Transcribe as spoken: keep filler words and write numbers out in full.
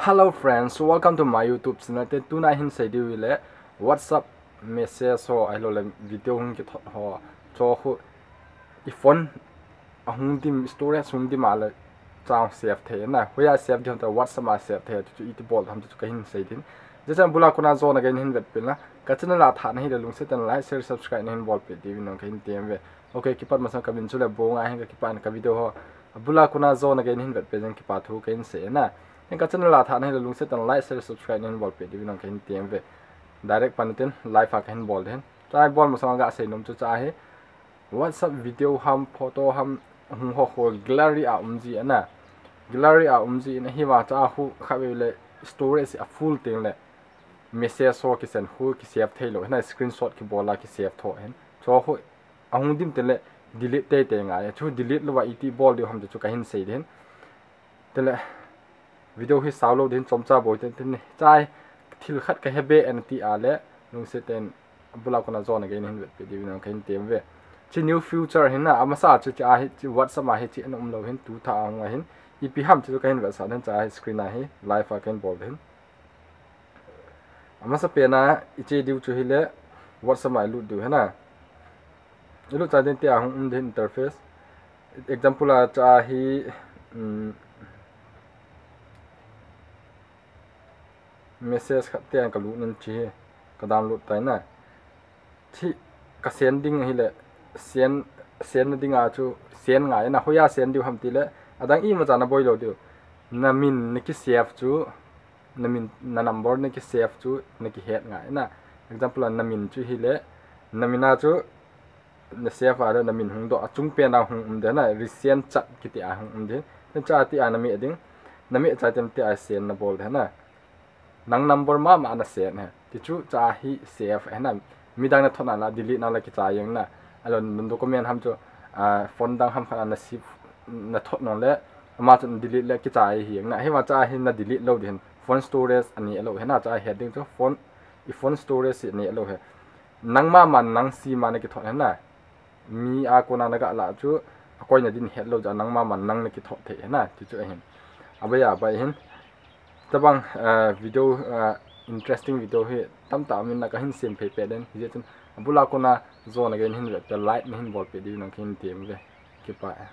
Hello friends, welcome to my YouTube channel. Te tuna hin sei diu le WhatsApp message ho ahilou le video hung kithot ho, chu khu i phone a hung dim, storage hung dim a le chang save thei na. Hoiya save ding ham, WhatsApp a save thei chu, chu iti bol ham chu kahin sei din. Hijeh chun abula kona jona gei nahin vetpeh na, ka channel a thah nahi le lungset tah in like, share, subscribe nahin bolpeh diuvin jong kahin tem ve. Okay, kipat masang ka min chu le Bonga ahin, ka kipa in ka video ho abula kona jona gei nahin vetpeh jeh in kipa thu kahin sei na. Hin ka channel a thah nahi le lungset tah in like, share, subscribe nahin bolpeh diuvin jong kahin tem ve. Direct pan tin live a kahin bol din. Chai bol masang a ga sei nom chu cha hi WhatsApp video ham, photo ham, hung ho khu gallery a um ji ana. Gallery a um ji in ahi vang cha khu kha ve le storage a full teng le message ho kisend khu kisave thei lou hina, screenshot kibol a kisave tho hin. Chu khu ahung dim teng le delete tei tei ngai. Chu delete lou va iti bol diu ham chu kahin sei din. Tele video hi sao lou din chomcha boi ten tin ni. Chai thil khat ka he be en ti a le lungset tah in abula kona jona gei nahin vetpeh diuvin jong kahin tem ve. Chi new feature hina, amasa chu cha hi, chi WhatsApp a hi chi ana um lou hin, tu tha a hung ahin. Ipi ham chu kahin vetsah din, cha hi screen a hi live a kahin bol din. Amasa pen a i che diu chu hile WhatsApp a i lut diu hina. I lut chai din tia hung um din interface. Example a cha hi, um, message khat tia ka lut nin chi hi ka download tai na. Chi ka send ding hile send, send na ding a chu send ngai na, hoiya send diu ham ti le adang imacha na boi lou diu. Na min na kisave chu, na min, na number na kisave chu na kihet ngai na. Example a na min chu hile, na min a chu na save a le na min hung doh a chung pen a hung um de na, resend chat kiti a hung um de. Tin cha ti a na meh ding, na meh chai tem ti a send na bol de na. Nang number mama na send he. Ti chu cha hi save he na. Midang na thot na la delete na la kichai jeng na. Alou na document ham chu, ah, phone dang ham khat a na save, na thot nong le ama chu na delete le kichai hi jeng na. Hi ma cha hi na delete lou din. Phone storage a neh lou he na, cha hi ding chu phone, i phone storage a neh lou he. Nang mama nang sima na kithot he na. Mi a kona na ga la chu akoi na din het lou jeh a nang mama nang na kithot thei he na, ti chu ahin. Abai abai hin. Tabang, eh, video, eh, interesting video hi tamtah um in na kahin sem phei peh den. Hijeh chun abula kona jona gei nahin vetpeh, like nahin bolpeh diuvin jong kahin tem ve. Kipa e.